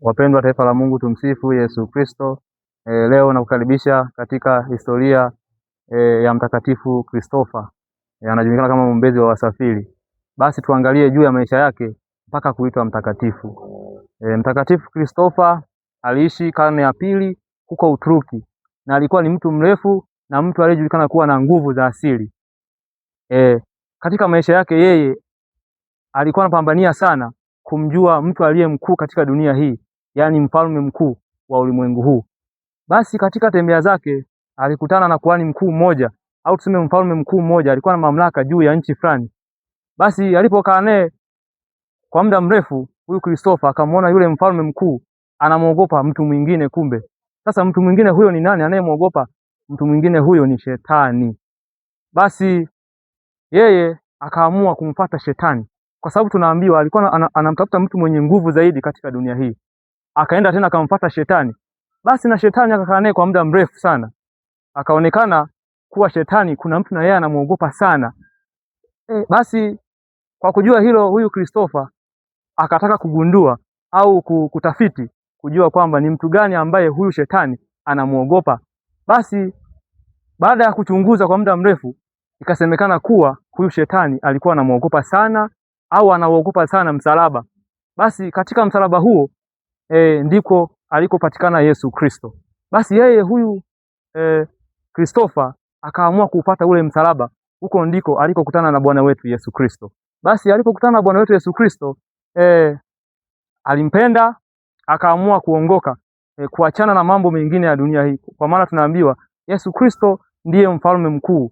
Wapendwa taifa la Mungu, tumsifu Yesu Kristo. Leo nakukaribisha katika historia ya Mtakatifu Kristofa. Anajulikana kama mwombezi wa wasafiri. Basi tuangalie juu ya maisha yake mpaka kuitwa mtakatifu. Mtakatifu Kristofa aliishi karne ya pili huko Uturuki na alikuwa ni mtu mrefu na mtu aliyejulikana kuwa na nguvu za asili. Katika maisha yake yeye alikuwa anapambania sana kumjua mtu aliye mkuu katika dunia hii, yaani mfalme mkuu wa ulimwengu huu. Basi katika tembea zake alikutana na kuhani mkuu mmoja au tuseme mfalme mkuu mmoja, alikuwa na mamlaka juu ya nchi fulani. Basi alipokaa naye kwa muda mrefu, huyu Kristofa akamwona yule mfalme mkuu anamuogopa mtu mwingine. Kumbe sasa mtu mwingine huyo ni nani anayemuogopa mtu mwingine huyo? Ni shetani. Basi yeye akaamua kumfuata shetani, kwa sababu tunaambiwa alikuwa anamtafuta mtu mwenye nguvu zaidi katika dunia hii. Akaenda tena akamfuata shetani. Basi na shetani akakaa naye kwa muda mrefu sana, akaonekana kuwa shetani kuna mtu na yeye anamuogopa sana. Basi kwa kujua hilo, huyu Kristofa akataka kugundua au kutafiti kujua kwamba ni mtu gani ambaye huyu shetani anamuogopa. Basi baada ya kuchunguza kwa muda mrefu, ikasemekana kuwa huyu shetani alikuwa anamuogopa sana au anauogopa sana msalaba. Basi katika msalaba huo ndiko alikopatikana Yesu Kristo. Basi yeye huyu Kristofa akaamua kuupata ule msalaba, huko ndiko alikokutana na Bwana wetu Yesu Kristo. Basi alipokutana na Bwana wetu Yesu Kristo alimpenda, akaamua kuongoka, kuachana na mambo mengine ya dunia hii, kwa maana tunaambiwa Yesu Kristo ndiye mfalme mkuu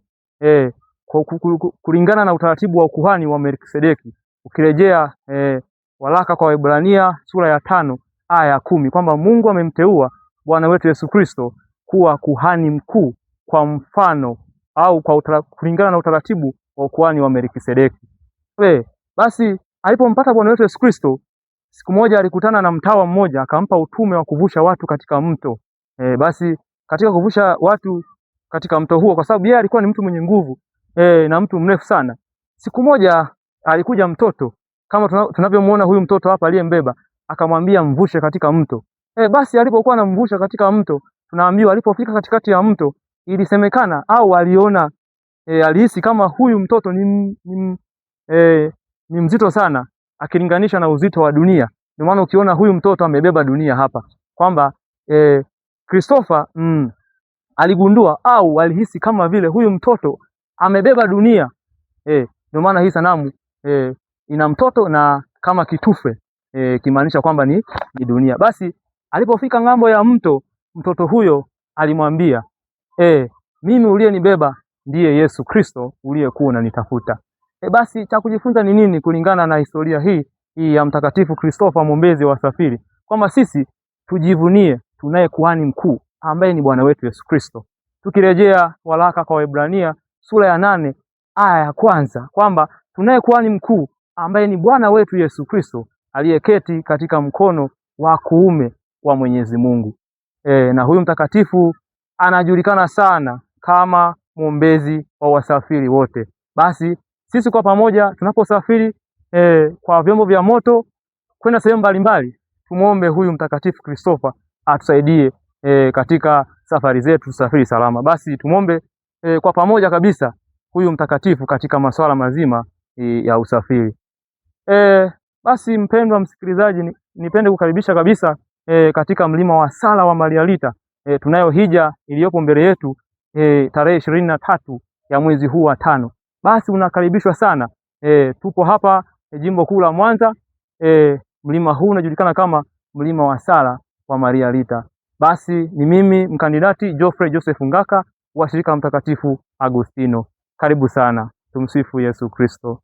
kulingana na utaratibu wa ukuhani wa Melkisedeki. Ukirejea waraka kwa Waebrania sura ya 5 aya ya 10 kwamba Mungu amemteua Bwana wetu Yesu Kristo kuwa kuhani mkuu kwa mfano au kwa kulingana na utaratibu wa ukuhani wa Melkisedeki. Basi alipompata Bwana wetu Yesu Kristo, siku moja alikutana na mtawa mmoja akampa utume wa kuvusha watu katika mto. Basi katika kuvusha watu katika mto huo, kwa sababu yeye alikuwa ni mtu mwenye nguvu na mtu mrefu sana. Siku moja alikuja mtoto kama tunavyomuona huyu mtoto hapa aliyembeba, akamwambia mvushe katika mto. Basi alipokuwa anamvusha katika mto, tunaambiwa alipofika katikati ya mto, ilisemekana au aliona alihisi kama huyu mtoto ni mzito sana akilinganisha na uzito wa dunia. Ndio maana ukiona huyu mtoto amebeba dunia hapa, kwamba Kristofa aligundua au alihisi kama vile huyu mtoto amebeba dunia. Ndio maana hii sanamu ina mtoto na kama kitufe kimaanisha kwamba ni dunia. Basi alipofika ng'ambo ya mto, mtoto huyo alimwambia mimi uliyenibeba ndiye Yesu Kristo uliyekuwa unanitafuta. Basi cha kujifunza ni nini kulingana na historia hii ya Mtakatifu Kristofa mwombezi wa wasafiri? Kwamba sisi tujivunie tunaye kuhani mkuu ambaye ni Bwana wetu Yesu Kristo. Tukirejea waraka kwa Waebrania sura ya 8 aya ya 1 kwamba tunaye kuhani mkuu ambaye ni Bwana wetu Yesu Kristo aliyeketi katika mkono wa kuume wa Mwenyezi Mungu. Na huyu mtakatifu anajulikana sana kama mwombezi wa wasafiri wote. Basi sisi kwa pamoja tunaposafiri kwa vyombo vya moto kwenda sehemu mbalimbali, tumuombe huyu Mtakatifu Kristofa atusaidie katika safari zetu, tusafiri salama. Basi tumuombe kwa pamoja kabisa huyu mtakatifu katika masuala mazima ya usafiri. Basi mpendwa msikilizaji, nipende kukaribisha kabisa katika mlima wa sala wa Marialita. Tunayo hija iliyopo mbele yetu tarehe 23 ya mwezi huu wa 5. Basi unakaribishwa sana. Tupo hapa jimbo kuu la Mwanza. Mlima huu unajulikana kama mlima wa sala wa Marialita. Basi ni mimi mkandidati Geoffrey Joseph Ngaka wa shirika la Mtakatifu Agustino. Karibu sana. Tumsifu Yesu Kristo.